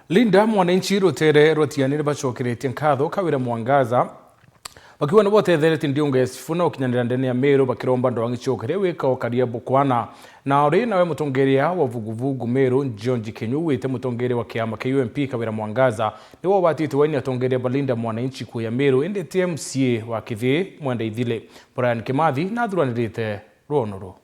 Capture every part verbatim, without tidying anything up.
Linda Mwananchi rutere rwa Tigania ni bacokeretie nkatho Kawira Mwangaza, bakiuga ni botetheretie ndiunga ya Sifuna ukinyanira ndene ya Meru, bakiromba ndwang'i ciokerie wika ukaria bukwana. Na uri nawe mutongeria wa vuguvugu Meru, George Kinyu, wite mutongeria wa kiama kia U M P Kawira Mwangaza ni wobatite waini atongeria ba Linda Mwananchi kuya Meru, indi ti M C A wa Kithii Mwenda Ithili. Brian Kimathi nathuranirite rwono ruu.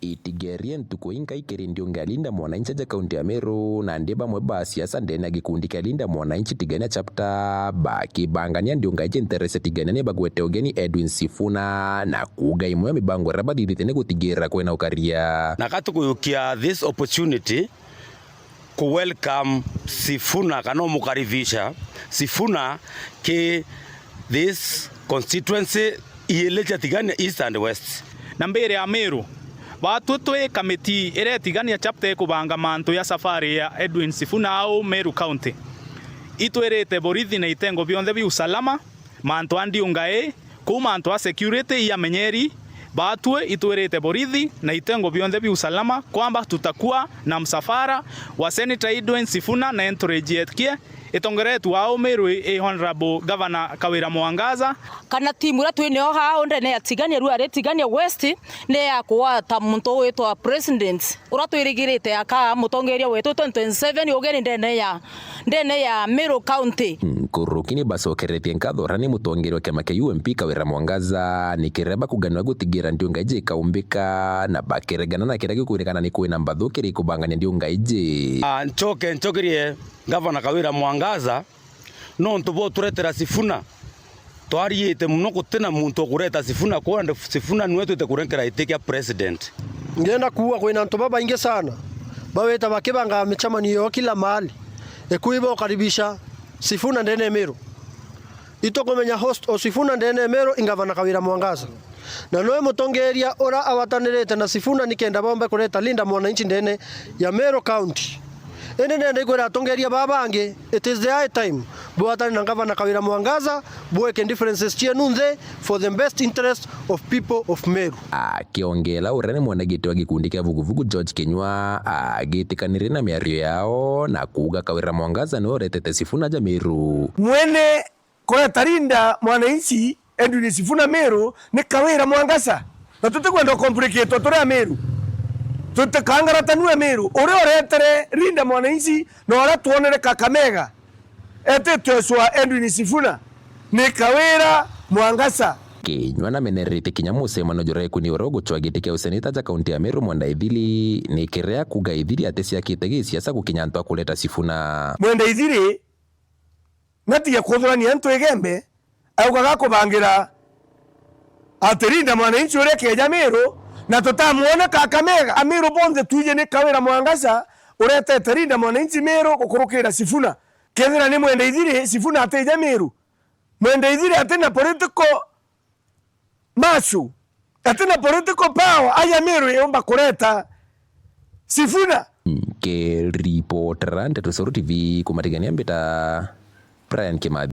Itigerie ntuku inkai kiri ndiunga ya Linda Mwananchi aja kaunti ya Meru, na ndi bamwe ba siasa ndene ya gikundi kia Linda Mwananchi Tigania Chapter bakibangania ndiunga iji ntere cia Tigania ni bagwete ugeni Edwin Sifuna, na kuuga imwe ya mibango iria bathithite ni gutigira kwina ukaria. Na ka tukuyukia this opportunity ku welcome Sifuna kana umukaribisha Sifuna ki this constituency iili cia Tigania East and West. Na mbere ya Meru, batwi twi kamiti iria Tigania chapter ikubanga mantu ya safari ya Edwin Sifuna au Meru County. Itwirite borithi na itengo bionthe bia usalama, mantu a ndiunga ii, kuu mantu a security iamenyeri, batwi itwirite borithi na itengo bionthe bia usalama kwamba tutakuwa na msafara wa Senator Edwin Sifuna na entourage yake itongeretwe au Meru i Honorable Governor Kawira Mwangaza. Kana timu iria twinio hau ndene ya Tigania, rua ri Tigania West, ni ya kugwata muntu witwa president, uria twirigirite aka mutongeria wetu twenty twenty-seven ugeni ndene ya, ndene ya Meru County. Nkuruki ni bacokeretie nkatho uria ni mutongeria wa kiama kia U M P Kawira Mwangaza ni kiria bakuganwa gutigira ndiunga iji ikaumbika, na bakiregana na kiria gikwirikana ni kwina mbathu kiri kubangania ndiunga iji. Ah, ncoke ncokerie Gavana Kawira Mwangaza, nontu bwa uturetera Sifuna. Twariite mono gutina muntu ukureta Sifuna, kwenda Sifuna niwe twite kurenkera giti kia president. Ngenda kuuga kwina antu babaingi sana bawita bakibanga micemanio yao kila mahali, ikui bokaribisha Sifuna ndene ya Meru. Itukumenya host o Sifuna ndene ya Meru i Gavana Kawira Mwangaza. Na noe mutongeria ura awatanirite na Sifuna nikenda bombe kureta Linda Mwananchi ndene ya Meru County. Indi nenda ikwira atongeria baa bangi, it is the high time bwatane na Gavana Kawira Mwangaza, bweke differences cienu nthi for the best interest of people of Meru. Akiongela uria ni mwenegiti wa gikundi kia vuguvugu George Kinyua, agitikanirie na miario yao na kuuga Kawira Mwangaza niwe uretete Sifuna ja Meru. Mwene kureta Linda Mwananchi Edwin Sifuna Meru ni Kawira Mwangaza. Na tutikwenda ukompliketwa turi Ameru. Tutikangaratanue Ameru. Uria uretere Linda Mwananchi na uria twonere Kakamega etitwe cwa Edwin Sifuna ni Kawira Mwangaza. Kinyua namenerete kinya mucemanio juria ikuni uria ugucwa giti kia useneta ja kaunti ya Meru Mwenda Ithili, ni kiria kuga Ithili aticiakite gisiasa gukinya antu a kureta Sifuna. Mwenda Ithili natige kuthurania antu Igembe, augaga akubangira ati Linda Mwananchi uria keja Meru, na tutamwona Kakamega. Ameru bonthe twiji ni Kawira Mwangaza uretete Linda Mwananchi Meru gukurukira Sifuna. Kethira ni Mwenda Ithiri, Sifuna atija Meru. Mwenda Ithiri atina political muscle, atina political power aja Meru yomba kureta Sifuna. Nkiripotera Nteto Cero T V kumatigania mbita Brian Kimathi.